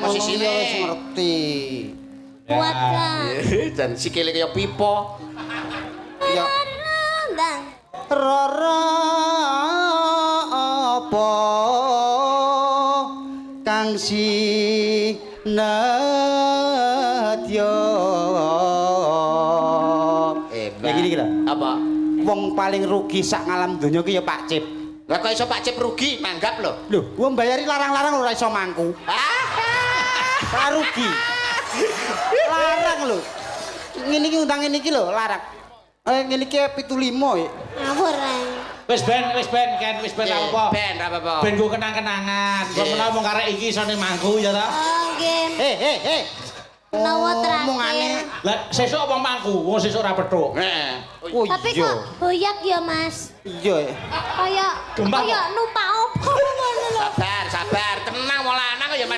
Posisine. Iya, wis ngerti. Kuat kan. Dan sikile kaya pipa. Ya. Ndang. Rara apa kang sinedya. Hebat. Ya gini lho. Apa? Wong paling rugi sak ngalam donya ki ya Pak Cip. Lah kok iso Pak Cip rugi manggap lho. Lho, wong bayari larang-larang ora iso mangku. Ora rugi. Larang lho. Ngene iki undang ngene iki lho, larang. Eh, ngene iki 75 ya. Ngawur ae. Wis ben, Ken, wis ben ra apa. Ben ra apa-apa. Ben go kenang-kenangan. Kok Nggih. menawa mung karek iki isone mangku ya ta. Oh, nggih. Eh, eh, eh. Menawa terakhir. Omongane. Lah sesuk wong mangku, wong sesuk ora petuk. Heeh. Oh Tapi iya. kok boyak ya, Mas? Iya. Kayak Gembang kayak kok. numpak